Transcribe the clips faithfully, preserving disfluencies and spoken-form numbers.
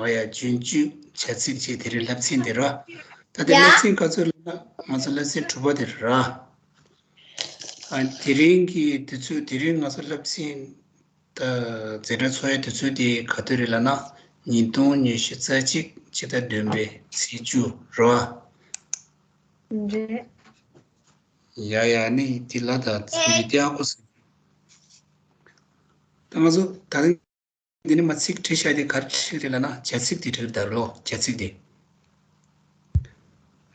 ཡ་ཡ་རྒྱུན་སྤྱོད་བྱ་ཚིག་ཅེས་དེ་རིང་བསླབ་ཚན་འདི་ར། ད་དེ་ཡ། བསླབ་ཚན་ག་ཚོད་ལབ་ན་ང་ཚོ་བསླབ་ཚན་དྲུག་པ་དེ་ར། ཨ་དེ་རིང་གི་དུས་ཚོད་དེ་རིང་ང་ཚོ་བསླབ་ཚན་ད་འཛིན་གྲྭ་འཚོགས་ཡའི་དུས་ཚོད་དེ་ག་དུས་རེད་ལབ་ན་ཉིས་སྟོང་ཉི་ཤུ་རྩ་གཅིག་ཕྱི་ཟླ་བདུན་པའི་ཚེས་བཅུ་ར། རེད། ཡ་ཡ་ནི་དེ་ལ་ད་ཚིག་འདི་ཧ་གོ་སོང་། ད་ང་ཚོ་ད་རིང་འདི་ནི་མ་ཚིག་བྲིས་བཞག་དེ་ག་རེ་བྲིས་རེད་ལབ་ན་བྱ་ཚིག་དེ་བྲིས་ད་རོ་བྱ་ཚིག་དེ།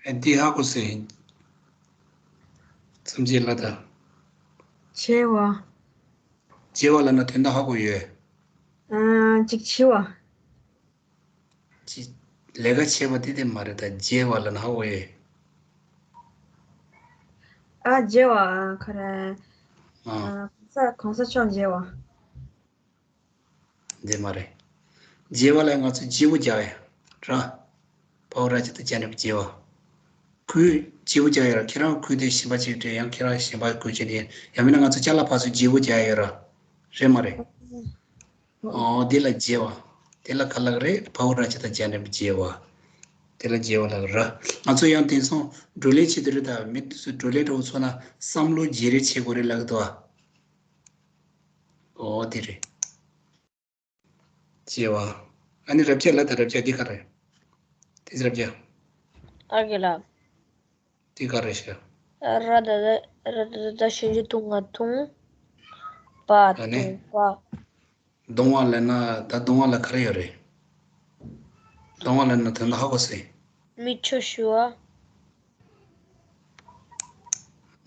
ཨ་འདི་ཧ་གོ་སོང་། མཚམས་བཅད་ལ་ད། བྱེད་པ། བྱེད་པ་ལབ་ན་དོན་དག་ཧ་གོ་ཡོད། ཨ་ཅིག་བྱེད་པ། ཅི། ལས་ཀ་བྱེད་པ་དེ་དེ་མ་རེད་ད་བྱེད་པ་ལབ་ན་ཧ་གོ་ཡོད། ཨ་བྱེད་པ་ག་རེ། ཨ། ཨ་གོང་ས་གོང་ས་མཆོག་བྱེད་པ། འདི་མ་རེད། བྱེད་པ་ལ་ང་ཚོ་བརྗེ་པོ་རྒྱག་ཡ་ར། བའོ་ར་ཅ་ད་ཅ་འདྲ་བརྗེ་པོ། གུས་བརྗེ་པོ་རྒྱག་ཡ་ར་ཁྱེད་རང་གུས་དེ་གཞན་པ་ཅིག་རེད་ཡང་ཁྱེད་རང་གཞན་པ་གུས་ཅན་དེ་ཡང་མིན་ན་ང་ཚོ་ཅ་ལག་ཕར་ཚུར་བརྗེ་པོ་རྒྱག་ཡ་ར། རེད་མ་རེད། ཨོ་དེ་ལ་བརྗེ་པོ། དེ་ལ་ག་ལབ་རེད་བའོ་ར་ཅ་ད་ཅ་འདྲ་བརྗེ་པོ། དེ་ལ་བརྗེ་པོ་ལབ་ར། ང་ཚོ་ཡང་དེང་སང་བགྲོ་གླེང་བྱེད་དུས་རེད་ད་མི་དེ་ཚོ་བགྲོ་གླེང་འགྲོ་ཚོ་ན་བསམ་བློ་བརྗེ་རེས་བྱེད་དགོས་རེད་ལབ་གི་འདུག་ཨ། ཨོ་དེ་རེད། བྱེད་པ། ཨ་ནི་རབ་བྱ་ལ་ད་རབ་བྱ་འདི་ག་རེད། དེ་རབ་བྱ། ཨ་གི་ལ། འདི་ག་རེད་ཤག་ར་ད་ད་ར་ད་ད་ད་ཞེ་འཇུ་ཐུང་ང་ཐུང་། པ་ཨ་ནི། ཐུང་པ། གདོང་བ་ལབ་ན་ད་གདོང་བ་ལ་ག་རེ་ཡོད་རེད། གདོང་བ་ལབ་ན་དོན་དག་ཧ་གོ་སོང་། མིག་ཆུ་ཤོར་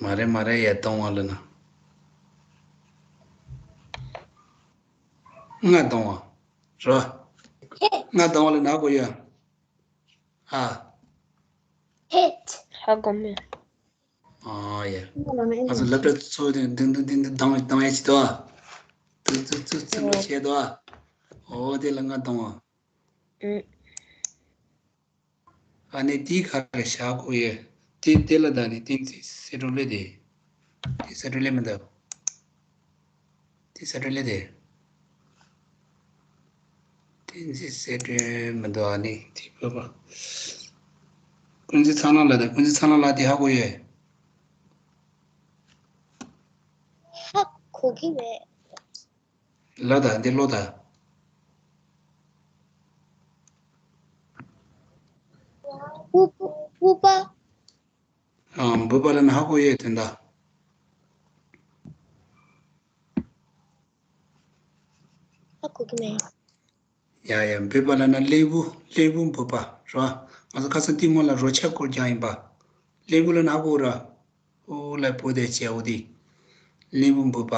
བ། མ་རེད་མ་རེད་ཡ་གདོང་བ་ལབ་ན། རྔ་གདོང་བ། རོ། རྔ་གདོང་བ་ལབ་ན་ཧ་གོ་ཡ། ཨ། ཧ་གོ་མེད། ཨ་ཡ། ང་ཚོ་སློབ་གྲྭ་ཚོ་དེ་འདི་འདི་འདི་འདི་གདོང་གདོང་ཡ་ཅི་དོ། ཙུ་ཙུ་ཙུ་ཙུ་ལོ་བྱེད་དོ། ཨོ་དེ་ལ་རྔ་གདོང་བ། ཨ་ནི་དེའི་ཁ་རེ་བཞག་གོ་ཡོད། དེ་དེ་ལ་ད་ནི་བསྟན་འཛིན་སེ་འབྲུ་ལེ་དེ། དེ་སེ་འབྲུ་ལེ་མི་འདུག་དེ་སེ་འབྲུ་ལེ་དེ། བསྟན་འཛིན་སེ་འབྲུ་མི་འདུག་ཨ་ནི་དེ་བོད་པ། ཀུན་གཟིགས་ཚང་ལ་ལ་དེ་ཀུན་གཟིགས་ཚང་ལ་ལ་དེ་ཧ་གོ་ཡོད། ཧ་གོ་གི་མེད། ལ་དང་འདི་ལོ་དང་། སྤུ་སྤུ་སྤུ་པ། ཨ་འབུ་པ་ལ་ན་ཧ་གོ་ཡོད་དོན་དག་ཧ་གོ་གི་མེད། ཡ་ཡ་འབུ་པ་ལ་ན་ལེགས་བུ་ལེགས་བུ་འབུ་པ་ར། ང་ཚོ་ཁ་སང་ཏི་མོ་ལ་རོ་ཆ་སྐོར་རྒྱག་ཡིན་པ། ལེགས་བུ་ལ་ན་ཧ་གོ་ར། ཨོ་ལ་བོ་དེ་ཅེ་ཨོ་དི། ལེགས་བུ་འབུ་པ།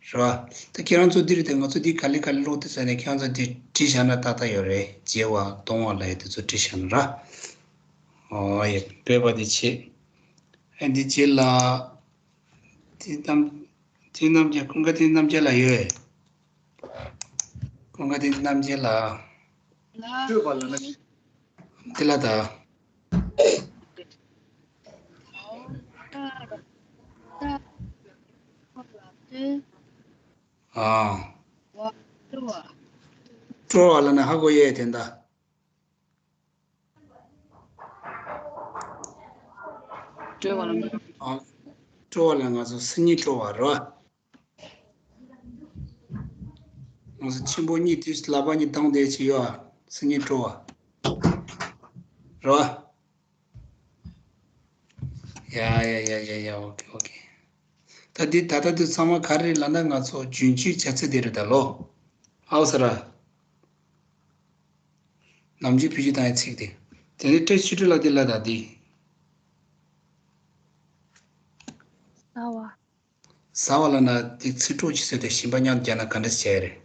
རེད་བ། ད་ཁྱེད་རང་ཚོ་འདིར་དེ་ང་ཚོ་འདི་ག་ལེ་ག་ལེ་ཀློག་དུས་ཙ་ནས་ཁྱེད་རང་ཚོ་འདི་བྲིས་བཞག་ན་ཏག་ཏག་ཡོད་རེད་བརྗེ་བ་གཏོང་བ་ལ་ཡ་དེ་ཚོ་བྲིས་བཞག་ན་ར། ཨོ་ཡ་བོད་པ་འདི་བྱེད། ཨ་འདི་བྱེད་ལ། དེ་རྣམས་དེ་རྣམས་ཀྱི་ཀུན་དགའ་དེ་རྣམས་ཀྱི་ལ་ཡོད། ཀུན་དགའ་དེ་རྣམས་ཀྱི་ལ། དེ་ལ་ད། ཨ། སྤྲོ་བ་ལ་ན་ཧ་གོ་ཡས་དེ་འདྲ། སྤྲོ་བ་ལ་ན། ཨ། སྤྲོ་བ་ལ་ང་ཚོ་སེམས་ཉིད་སྤྲོ་བ་རེད་བ། ང་ཚོ་ཆེན་པོ་གཉིས་དུས་ལག་པ་གཉིས་བསྡམས་བསྡད་ཅིག་ཡོད་ཨ། སེམས་ཉིད་སྤྲོ་བ། རེད་བ། ཡ་ཡ་ཡ་ཡ་ཡ་ཨོ་ཀེ་ཨོ་ཀེ། ད་འདི་ད་ལྟ་འདི་ཚང་མ་ག་རེ་རེད་ལབ་ན་ང་ཚོ་རྒྱུན་སྤྱོད་བྱ་ཚིག་དེ་རེད་ད་ལོ། ཨའོ་ས་ར། ནམ་རྒྱུན་བེད་སྤྱོད་བཏང་ཡའི་ཚིག་དེ། དེ་ནས་སྤྲེལ་ཆུ་སྤྲེལ་ལ་དེ་ལ་ད་འདི། ཟ་བ། ཟ་བ་ལབ་ན་དེ་ཚིག་གྲོགས་ཀྱི་ཚུལ་དུ་ཞིམ་པ་མཉམ་རྒྱག་ན་ག་འདྲ་བྱས་རེད།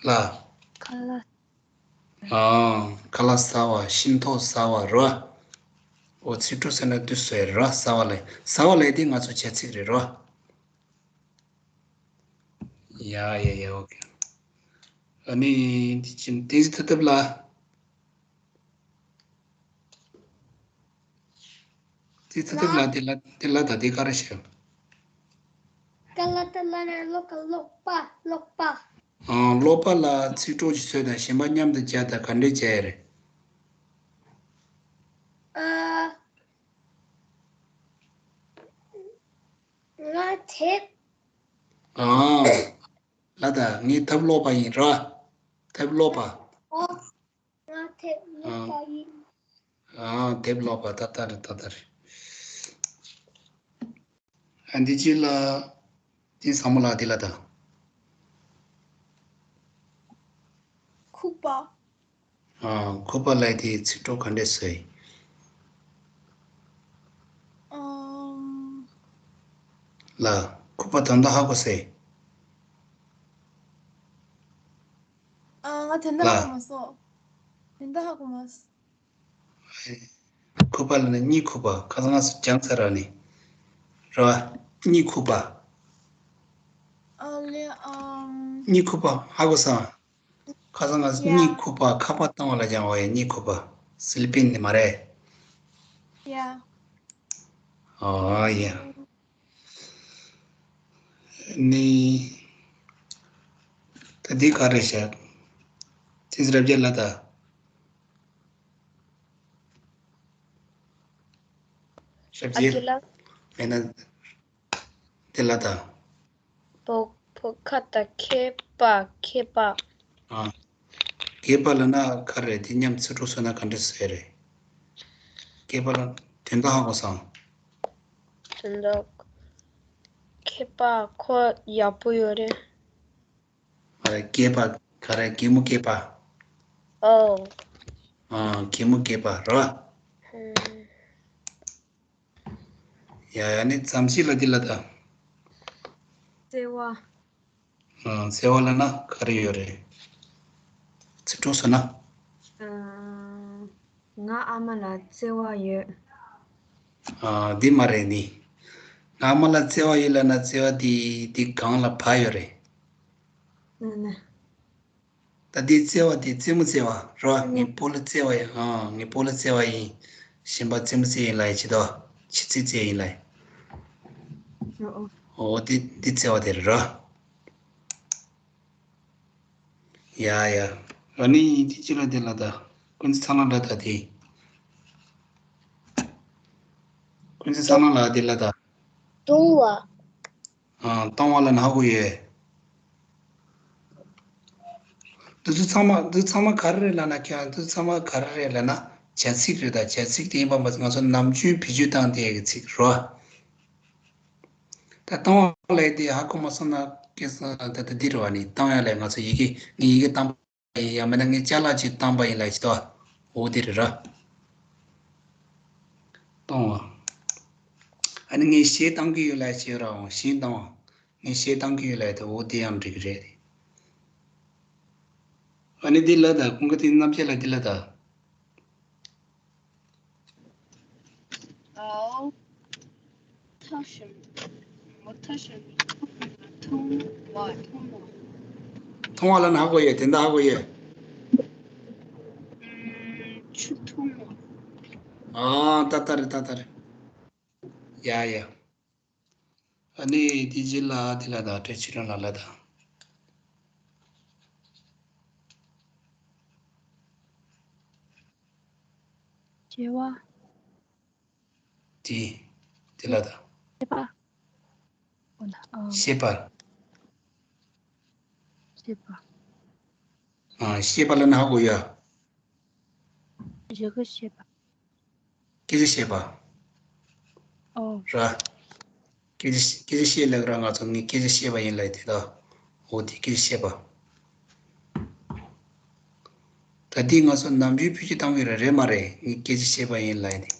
ལ། ཁ་ལག་ཨ། ཁ་ལག་ཟ་བ་ཤིང་ཏོག་ཟ་བ་རེད་བ། འོ་ཚིག་གྲོགས་ཟེར་ན་དུས་སུ་རེད་བ་ཟ་བ་ལ་ཟ་བ་ལ་དེ་ང་ཚོ་བྱ་ཚིག་རེད་རེད་བ། ཡ་ཡ་ཡ་ཨོ་ཀེ། ཨ་ནི་འདི་ཅི་དེ་ཐ་ཐབས་ལ། དེ་ཐ་ཐབས་ལ་དེ་ལ་དེ་ལ་ད་དེ་ག་རེ་ཞིག་ཀ་ལ་ཏ་ལ་ན་ལོ་ཀ་ཀློག་པ། ཀློག་པ། ཨང་། ཀློག་པ་ལ་ཚིག་གྲོགས་ཀྱི་ཚོད་དང་གཞན་པ་མཉམ་དུ་སྦྱར་དང་ག་འདྲས་སྦྱར་ཡ་རེད། ཨ། ང་དེབ། ཨང་། ལ་ད་ངས་ཐབ་ཀློག་པ་ཡིན་ར། ཐབ་ཀློག་པ། ཨོ། ང་དེབ་ཀློག་པ་ཡིན། ཨང་། དེབ་ཀློག་པ། ད་ལྟ་རེད། ད་ལྟ་རེད། ཨ། འདི་ཅི་ལ། འདི་བཟང་མོ་ལ་འདི་ལ་ད། ཁུག་པ། ཨང་། ཁུག་པ་ལ་དེ་ཚིག་གྲོགས་ག་འདྲས་བཟོས། ཨང་། ལ། ཁུག་པ་དོན་དག་ཧ་གོ་སོང་། ཨ། ང་དོན་དག་ཧ་གོ་མ་སོང་། དོན་དག་ཧ་གོ་མ་སོང་། ཁུག་པ་ལ་ནི་གཉིད་ཁུག་པ། ཁ་སང་ང་སུ་ཀྱང་ཚ་ར་ནི། ར། གཉིད་ཁུག་པ། ཨ་ལེ། ཨམ། གཉིད་ཁུག་པ་ཧ་གོ་སོང་། ཁ་སང་ང་སུ། ཡ། གཉིད་ཁུག་པ། ཁ་པར་བཏང་བ་ལ་སྦྱང་བ་ཡ། གཉིད་ཁུག་པ། སི་ལི་པིང་ནི་མ་རེད། ཡ། ཨོ་ཡ། ནི། ད་འདི་ག་རེ་བྱ། ཙི་ཙི་རབ་རྒྱས་ལ་ད། རབ་རྒྱས། ཨ་ཁི་ལ། མེད་ན། དེ་ལ་ད། བོ། བོ་ཁ་ད་ཁེ་པ། ཁེ་པ། ཨ། ཁེ་པ་ལ་ན་ག་རེ། དེ་མཉམ་ཚིག་གྲོགས་བཟོས་ན་ག་འདྲ་ཟེར་རེད། ཁེ་པ་ལ་དོན་དག་ཧ་གོ་སོང་། དོན་དག་ཁེ་པ་ཁོ་ཡག་པོ་ཡོད་རེད། ཨ། སྐྱེས་པ་ག་རེ། སྐྱེས་མོ་སྐྱེས་པ། ཨོ། ཨ། སྐྱེས་མོ་སྐྱེས་པ་རེད་བ། ཧུམ། ཡ་ཡ། ནི་མཚམས་བཞི་ལ་འདི་ལ་ད། བརྩེ་བ། ཨ། བརྩེ་བ་ལ་ན་ག་རེ་ཡོད་རེད། ཚིག་གྲོགས་བཟོས་ན། ཨ། ང་ཨ་མ་ལ་བརྩེ་བ་ཡོད། ཨ། འདི་མ་རེད་ནི། ང་ཨ་མ་ལ་བརྩེ་བ་ཡོད་ལ་ན། བརྩེ་བ་འདི་འདི་སྒང་ལ་བ་ཡོད་རེད། ན་ན། ད་འདི་བརྩེ་བ་འདི་རྩེད་མོ་རྩེ་བ་རེད་བ། ངའི་སྤོ་ལོ་རྩེ་བ་ཡིན། ཨ། ངའི་སྤོ་ལོ་རྩེ་བ་ཡིན། གཞན་པ་རྩེད་མོ་རྩེ་ཡིན་ལབ་ཡ་ཅིག་འདུག་ཕྱི་ཚིག་རྩེ་ཡིན་ལབ་ཡ། ཨོ། འདི་འདི་རྩེ་བ་དེ་རེད་ར། ཡ་ཡ། ཨ་ནི་འདི་ཅི་ལ་དེ་ལ་ད། ཀུན་གཟིགས་ཚང་ལ་ལ་ད་དེ། ཀུན་གཟིགས་ཚང་ལ་ལ་དེ་ལ་ད། བཏུང་བ། ཨ། བཏུང་བ་ལ་ན་ཧ་གོ་ཡོད། འདི་ཚོ་ཚང་མ། འདི་ཚང་མ་ག་རེ་རེད་ལབ་ན། ཁྱེད་རང་འདི་ཚང་མ་ག་རེ་རེད་ལབ་ན་བྱ་ཚིག་རེད། ད་བྱ་ཚིག་དེ་ཡིན་པ་མ་ཟད་ང་ཚོ་ནམ་རྒྱུན་བེད་སྤྱོད་བཏང་བསྡད་ཡག་གི་ཚིག་རེད་བ། ད་བཏང་བ་ལབ་དེ་ཧ་གོ་མ་སོང་ན། ཁྱེད་ཚོ་ད་ལྟ་འདི་རེད་བ། ནི་བཏང་ཡ་ལ་ང་ཚོ་ཡི་གེ། ངས་ཡི་གེ་བཏང་པ་ཡིན། ཡང་མིན་ན་ངས་ཅ་ལག་ཅིག་བཏང་པ་ཡིན་ལབ་ཅིག་ད། འོ་དེ་རེད་ར། བཏང་བ། ཨ་ནི་ངས་གཞས་བཏང་གི་ཡོད་ལབ་ཅིག་ཡོད་ར། འོ། གཞས་བཏང་བ། ངས་གཞས་བཏང་གི་ཡོད་ལབ་ཡ་དེ། འོ་དེ་ཡང་འགྲིག་གི་རེད། ཨ་ནི་འདི་ལ་ད། ཀུན་དགའ་དེ་རྣམ་བཤད་ལ་འདི་ལ་ད། ཨའོ། ཐ་ཤམ། མོ་ཐ་ཤམ། ཐུང་བ། ཐུང་བ། ཐུང་བ་ལ་ན་ཧ་གོ་ཡོད། དོན་དག་ཧ་གོ་ཡོད། ཨུམ། ཆུ་ཐུང་བ། ཨ། ཏག་ཏག་རེད། ཏག་ཏག་རེད། ཡ་ཡ། ཨ་ནི་དེ་རྗེས་ལ་དེ་ལ་ད། བཀྲ་ཤིས་རང་ལ་ལ་ད། བྱེད་པ། དེ། དེ་ལ་ད། བྱེད་པ། འོ་ན། ཨ། ཤེས་པ། ཤེས་པ། ཨ། ཤེས་པ་ལ་ན་ཧ་གོ་ཡ། ཡི་གེ་ཤེས་པ། སྐད་ཆ་བཤད་པ། ཨོ། ར། སྐད་ཆ། སྐད་ཆ་བཤད་ལབ་ར། ང་ཚོ་ངས་སྐད་ཆ་བཤད་པ་ཡིན་ལབ་དེ་ད། འོ་དེ་སྐད་ཆ་བཤད་པ། ད་འདི་ང་ཚོ་ནམ་རྒྱུན་བེད་སྤྱོད་བཏང་གི་རེད། རེད་མ་རེད། ངས་སྐད་ཆ་བཤད་པ་ཡིན་ལབ་དེ།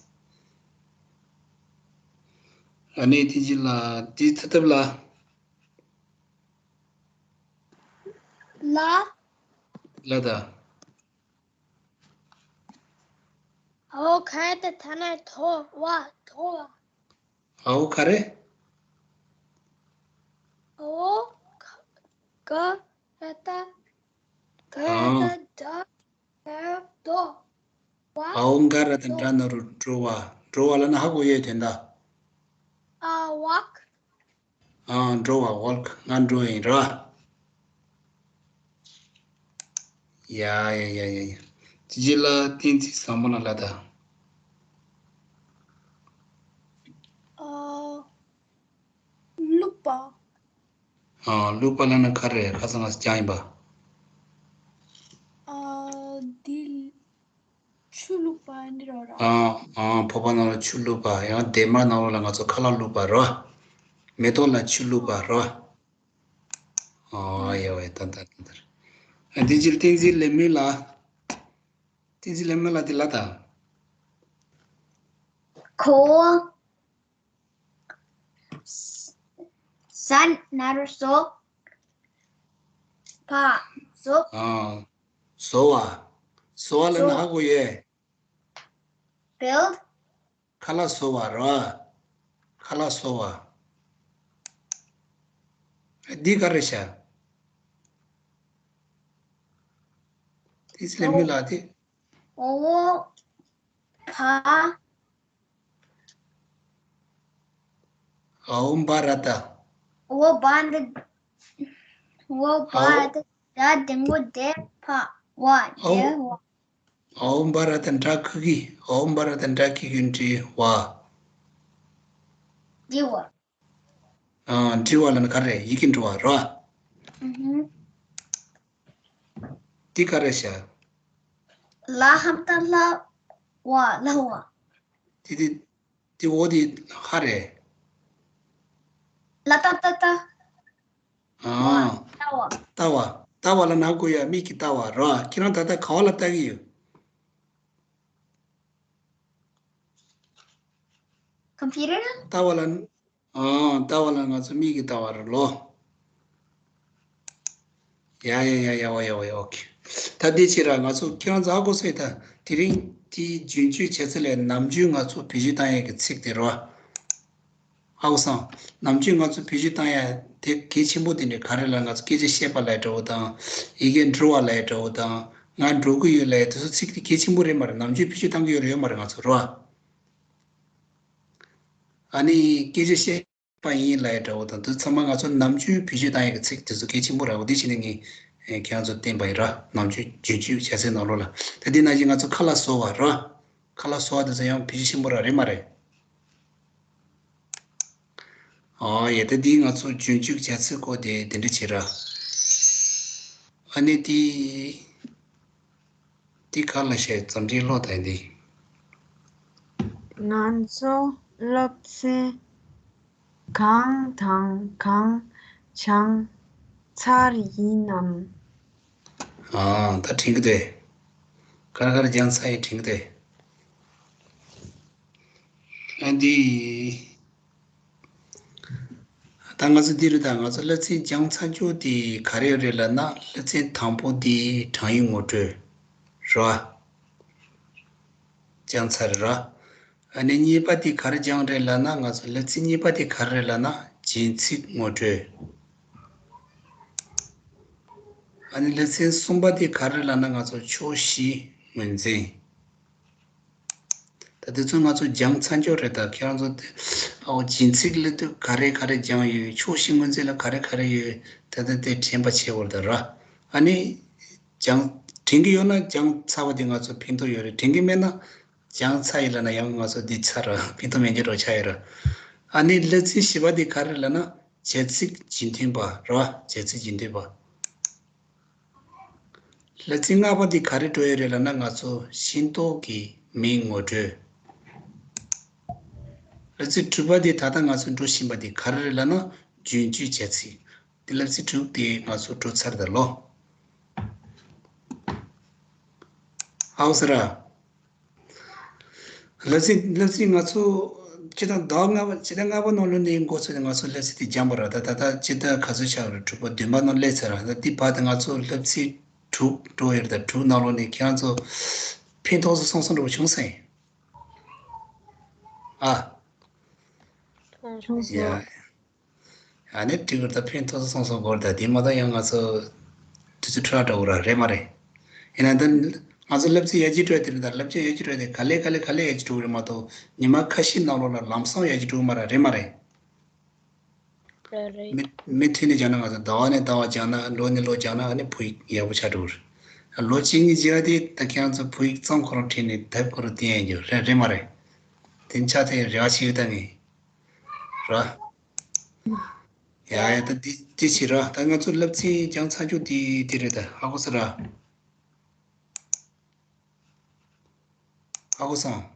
ཨ་ནི་དེ་རྗེས་ལ་དེ་ཐ་ཐབ་ལ། ལ། ལ་ད། ཨའོ་ག་རེ། ད་ཐ་ན་དོ་བ། དོ་བ། ཨའོ་ག་རེ། ཨའོ་ག་ག་ར་ད། ག་ར་ད། ཨ། ད་ག་ར་དོ་བ། ཨའོ་ག་ར་ད་དོ། འདྲ་ན་རོ། འགྲོ་བ། འགྲོ་བ་ལ་ན་ཧ་གོ་ཡོད། དོན་དག་ཨ། ཝག་ཨ། འགྲོ་བ་ཝོལ་ཀ་ང་འགྲོ་ཡིན་ར། ཡ་ཡ་ཡ་ཡ་ཡ། ཅི་ཅི་ལ་བསྟན་འཛིན་བཟང་པོ་ན་ལ་ད། ཨ། བླུགས་པ། ཨ། བླུགས་པ་ལ་ན་ག་རེ་ཁ་སང་ང་ཅང་ཡིན་པ། ཨ། འདི་ཆུ་བླུགས་པ་འདི་རོ་ར། ཨ། ཨ། ཕོར་པ་ནང་ལ་ཆུ་བླུགས་པ། ཡང་སྡེར་མ་ནང་ལ་ང་ཚོ་ཁ་ལག་བླུགས་པ་རོ། མེ་ཏོག་ལ་ཆུ་བླུགས་པ་རོ། ཨ། ཡ་ཝེ་ད་ད་ད་ད། ཨ། འདི་ཅིར་བསྟན་འཛིན་ལེགས་སྨོན་ལ། བསྟན་འཛིན་ལེགས་སྨོན་ལ་འདི་ལ་ད། ཁོ། ས་ན་རོ་སོ། ཕ། སོ། ཨ། བཟོ་བ། བཟོ་བ་ལ་ན་ཧ་གོ་ཡེ། བིལ། ཁ་ལག་བཟོ་བ་ར། ཁ་ལག་བཟོ་བ། འདི་ག་རེ་བྱ། དེ་ཚེ་ལས་མི་ལ་དེ། འོ། བ། འོ་བ་ར་ད། འོ་བ་འདི། འོ་བ་འོ། འདི་ད་དེ་ངོ་དེ་ཕ་བ་འོ། དེ་བ། འོ་བ་ར་ད་འདྲ་ཁུ་གི། འོ་བ་ར་ད་འདྲ་ཁུ་གི་འདྲི་བ། འདྲི་བ། ཨ། འདྲི་བ་ལ་ནི་ག་རེ་ཡི་གེ་འགྲོ་བ་ར། ཨུ་ཧུ། འདི་ག་རེ་བྱ། ལ་ཧམ་ཏ་ལྷ་བ་ལྷ་བ། དེ་དེ་དེ་འོ་དེ་ཧ་རེ། ལ་ཏ་ཏ་ཏ། ཨ། ལྟ་བ། ལྟ་བ། ལྟ་བ་ལ་ན་གོ་ཡ་མིག་གིས་ལྟ་བ་ར། ཁྱེད་རང་ད་ལྟ་ག་བ་ལ་ལྟ་གི་ཡོད། ཀམ་པུ་ཊར། ལྟ་བ་ལ། ཨ། ལྟ་བ་ལ་ང་ཚོ་མིག་གིས་ལྟ་བ་ར་ལོ། ཡ་ཡ་ཡ་ཡ་ཝ་ཡ་ཝ་ཡ། ཨོ་ཁེ། ད་འདི་ཕྱིར་ར་ང་ཚོ་ཁྱེད་རང་ཚོ་ཧ་གོ་སོང་ད། དེ་རིང་དེའི་རྒྱུན་སྤྱོད་བྱ་ཚུལ་ལས་ནམ་རྒྱུན་ང་ཚོ་བེད་སྤྱོད་བཏང་ཡས་ཀྱི་ཚིག་དེ་རོ། ཧ་གོ་སོང་། ནམ་རྒྱུན་ང་ཚོ་བེད་སྤྱོད་བཏང་ཡས་དེ་གལ་ཆེན་པོ་དེ་འདྲ་ག་རེ་ལ་ང་ཚོ་སྐད་ཆ་བཤད་པ་ལ་འདྲ་བོ་དང་། ཡི་གེ་འབྲི་བ་ལ་འདྲ་བོ་དང་། ང་འགྲོ་གི་ཡོད་ལ་དེ་ཚོ་ཚིག་དེ་གལ་ཆེན་པོ་རེད་མ་རེད། ནམ་རྒྱུན་བེད་སྤྱོད་བཏང་གི་ཡོད་རེད་ཡོད་མ་རེད་ང་ཚོ་རོ། ཨ་ནི་སྐད་ཆ་བཤད། པ་ཡིན་ལབ་ཡ་འདྲ་བོ་དང་། དེ་ཚང་མ་ང་ཚོ་ནམ་རྒྱུན་བེད་སྤྱོད་བཏང་ཡ་གི་ཚིག་དེ་ཚོ་གལ་ཆེན་པོ་རེད་བ། དེ་བྱས་ནས་ངས་ཁྱེད་རང་ཚོ་བསྟན་པ་ཡིན་ར། ནམ་རྒྱུན་རྒྱུན་སྤྱོད་བྱ་ཚིག་ནང་ལོགས་ལ། ད་དེ་ནང་བཞིན་ང་ཚོ་ཁ་ལག་བཟོ་བ་ར། ཁ་ལག་བཟོ་བ་དེ་ཚོ་ཡང་བེད་སྤྱོད་ཆེན་པོ་ར་རེད་མ་རེད། ཨོ་ཡ། ད་དེ་ང་ཚོ་རྒྱུན་སྤྱོད་བྱ་ཚིག་གོ་དེ་དེ་འདྲ་བྱེད་ར། ཨ་ནི་དེ། འདི་ག་ལ་བཤད། འཛམ་གླིང་ལོ་ད་འདི། ང་ཚོ་སློབ་ཚན་གང་དང་གང་སྦྱངས་ཚར་ཡིན་ནམ། ཨ། ད་དྲན་གི་འདུག་ག་རེ་ག་རེ་སྦྱངས་ཚར་ཡིན་དྲན་གི་འདུག་ཨ་འདི། ད་ང་ཚོ་འདི་རེད། ད་ང་ཚོ་སློབ་ཚན་སྦྱངས་ཚར་རྒྱུ་དེ་ག་རེ་རེད་ལབ་ན། སློབ་ཚན་དང་པོ་དེ་གྲངས་ཡིག་ངོ་སྤྲོད་རེད་བ། སྦྱངས་ཚར་རེད་ར། ཨ་ནི་གཉིས་པ་དེ་ག་རེ་སྦྱངས་རེད་ལབ་ན། ང་ཚོ་སློབ་ཚན་གཉིས་པ་དེ་ག་རེ་རེད་ལབ་ན། རྒྱན་ཚིག་ངོ་སྤྲོད། ཨ་ནི་སློབ་ཚན་གསུམ་པ་དེ་ག་རེ་ལབ་ན། ང་ཚོ་ཕྱོགས་བཞི་ངོས་འཛིན། ད་དེ་ཚོ་ང་ཚོ་སྦྱངས་ཚར་འགྱོ་རེད། ད་ཁྱེད་རང་ཚོ་དེ་ཨའོ་རྒྱན་ཚིག་ལ་དུ་ག་རེ་ག་རེ་སྦྱངས་ཡོད། ཕྱོགས་བཞི་ངོས་འཛིན་ལ་ག་རེ་ག་རེ་ཡོད། ད་ལྟ་དེ་དྲན་པ་བྱེད་དགོས་རེད་ད་ར། ཨ་ནི་སྦྱངས་དྲན་གྱི་ཡོད་ན་སྦྱངས་ཚར་བ་དེ་ང་ཚོ་ཕན་ཐོགས་ཡོད་རེད། དྲན་གྱི་མེད་ན་སྦྱངས་ཚར་ཡིན་ལབ་ན་ཡང་ང་ཚོ་འདི་ཚར་ར་ཕན་ཐོགས་མེད་འགྱུར་རོ་ཆགས་ཡོད་ར། ཨ་ནི་སློབ་ཚན་བཞི་པ་དེ་ག་རེ་ལབ་ན། བྱ་ཚིག་རྒྱུན་མཐུད་པ་ར། བྱ་ཚིག་རྒྱུན་མཐུད་པ། སློབ་ཚན་ལྔ་པ་འདི་ག་རེ་འགྲོ་ཡི་རེད་ལབ་ན། ང་ཚོ་ཤིང་ཏོག་གི་མིང་ངོ་སྤྲོད་རེད། སློབ་ཚན་དྲུག་པ་འདི་ད་ལྟ་ང་ཚོ་འགྲོ་བཞིན་པ་འདི་ག་རེ་རེད་ལབ་ན། རྒྱུན་སྤྱོད་བྱ་ཚིག་འདི་སློབ་ཚན་དྲུག་འདི་ང་ཚོ་འགྲོ་ཚར་ད་ལོ། ཧའོ་ཟེར་ར། སློབ་ཚན་སློབ་ཚན་ང་ཚོ་སྤྱི་ཟླ་ཟླ་བ་ལྔ་པ་སྤྱི་ཟླ་ལྔ་པ་ནང་ལོ་ནས་འགོ་ཚུགས་ནས་ང་ཚོ་སློབ་ཚན་དེ་སྦྱངས་པ་ར། ད་ད་ལྟ་སྤྱི་ཟླ་ག་ཚོད་ཆགས་རེད། དྲུག་པ་བདུན་པ་ནང་སླེབས་ཚར་ར། ད་འདི་བར་དུ་ང་ཚོ་སློབ་ཚན་དྲུག་འགྲོ་ཡོད་རེད། ད་དྲུག་ནང་ལོ་ནས་ཁྱེད་རང་ཚོ་ཕན་ཐོགས་སུ་སོང་སོང་འགྲོ་བྱུང་སོང་ཡིན། ཨ། བྱུང་སོང་། ཡ། ཨ་ནི་ཏྲི་གུར་ད་ཕན་ཐོགས་སོང་སོང་གོ་ར། ད་དེ་མ་གཏོགས་ཡང་ང་ཚོ་དུས་ཚོད་འཕྲོ་བརླག་འགྲོ་གི་ར་རེད་མ་རེད། ཡིན་ན་ད་ང་ཚོ་སློབ་ཚན་ཡར་རྒྱས་འགྲོ་ཡ་དེ་རེད། ད་སློབ་ཚན་ཡར་རྒྱས་འགྲོ་ཡ་དེ་ག་ལེ་ག་ལེ་ག་ལེ་ཡར་རྒྱས་འགྲོ་གི་རེད་མ་གཏོགས་ཉི་མ་ཁ་ཤས་ནང་ལོགས་ལ་ལམ་སང་ཡར་རྒྱས་འགྲོ་གི་མ་རེད། རེད་མ་རེད། རེད་རེད། མི་མི་མཐུད་ནས་སྦྱངས་ན། ང་ཚོ་ཟླ་བ་ནས་ཟླ་བ་སྦྱངས་ན། ལོ་ནས་ལོ་སྦྱངས་ན། ཨ་ནི་བོད་ཡིག་ཡག་པོ་ཆགས་འགྲོ་གི་རེད། ལོ་གཅིག་གཉིས་རྗེས་ལ་དེ་ད་ཁྱེད་རང་ཚོ་བོད་ཡིག་རྩོམ་ཁོ་རང་བྲིས་ནས་དེབ་ཁོ་རང་བཏོན་ཡ་ཡོད་རེད། རེད་མ་རེད། དེ་ཆ་དེ་རེ་བ་བྱེད་ཡོད་ད་ངས། ར། ཡ་ཡ། ད་འདི་འདི་བྱེད་ར། ད་ང་ཚོ་བསླབ་ཚན་སྦྱངས་ཚར་རྒྱུ་འདི་འདི་རེད། ད་ཧ་གོ་སོང་ར། ཧ་གོ་སོང་།